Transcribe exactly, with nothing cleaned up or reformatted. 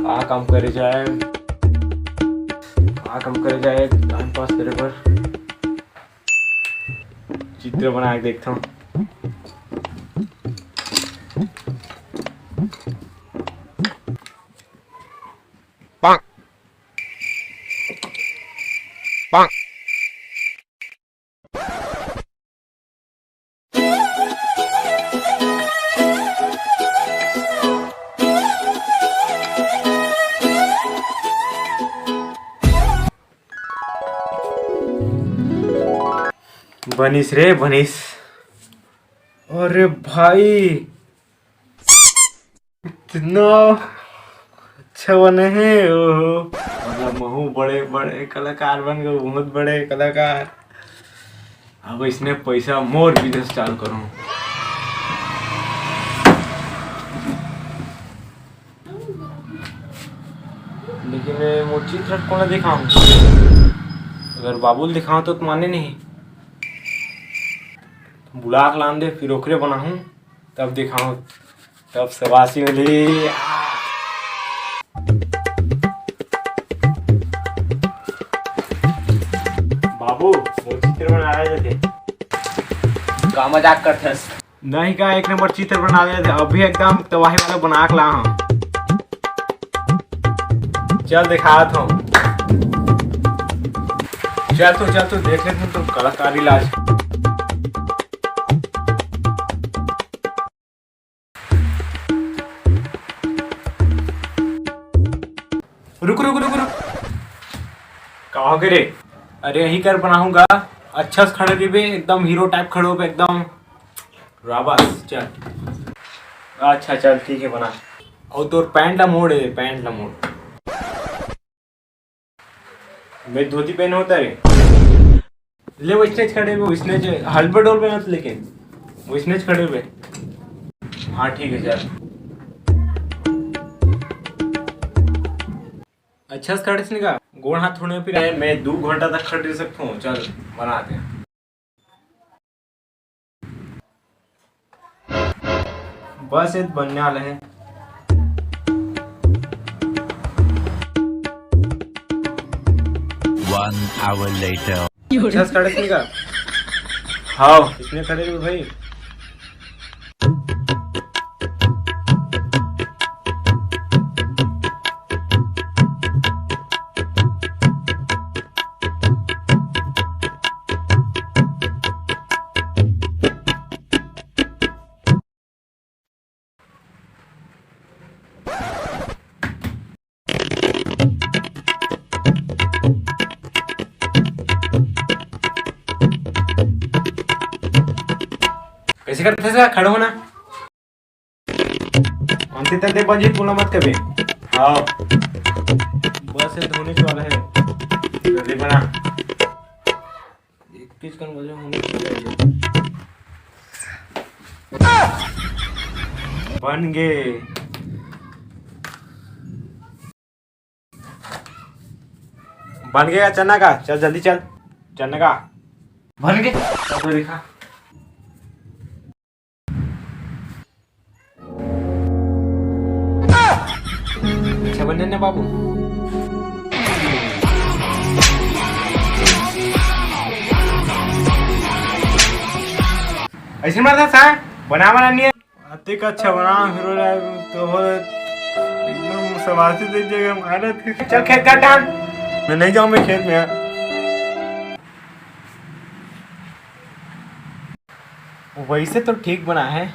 का काम करे जाए, का काम करे जाए, टाइम पास करे बर चित्र बना के देखता हूँ। बनिस रे, बनिस। अरे भाई, इतना अच्छा बने हे, ओहो। मतलब, महू बड़े बड़े कलाकार बन गए, बहुत बड़े कलाकार। अब इसने पैसा मोर बिजनेस चालू करूँ। लेकिन मोर चित्र कोन दिखाऊं? अगर बाबू ल दिखाऊं तो माने नहीं। बुला के लान दे, फिर ओकरे बनाहूं, तब दिखाऊं, तब सबासी मिली। बाबू, मोर चित्र बनाया जाते। का मजाक करथस? नहीं का, एक नंबर चित्र बना दे, अभी एकदम तबाही वाला बना के ला हूँ। चल दिखात हूँ, चल तो, चल तो देख लेते हैं तो कलाकारी लाज। रुक, रुक, रुक, रुक। का हो गे रे? अरे, यही कर बनाऊंगा। अच्छा से खड़े रहिबे, एकदम हीरो टाइप खड़े होबे, एकदम राबस। चल, अच्छा, चल, ठीक है, बना। और तोर पैंट ला मोड़, पैंट ला मोड़। मैं धोती पहने होता रे। ले, वैसने खड़े हुए, वैसने हलबे डोल में मत लेके, वैसने खड़े हुए। हाँ, ठीक है, चल। अच्छा से खड़े से निका, गोड़ हाथ थोड़े फिर। मैं दो घंटा तक खड़े रह सकता हूँ। चल, बनाते हैं। बस, ये बनने वाला है। One hour later. अच्छा से खड़े से निका। हाँ, इसने खड़े रहो भाई। कैसे करते थे खड़ा होना? अंते तक दे बजी, पूरा मत कबे। हाँ। बस ये धोने वाला है। जल्दी बना। इक्कीस कन बजे होने चाहिए। बन गए। बन गया चना का, चल जल्दी चल। चना का बन गए, चल तो दिखा। अच्छा बने ना बाबू। ऐसे मारता सा, बना बना नहीं है। अतेक अच्छा बना हीरो ला, तो हो एकदम सवासी दे जगह मारत है। चल खेत काट डाल। मैं नहीं जाऊँ, मैं खेत में यार। वैसे तो ठीक बना है।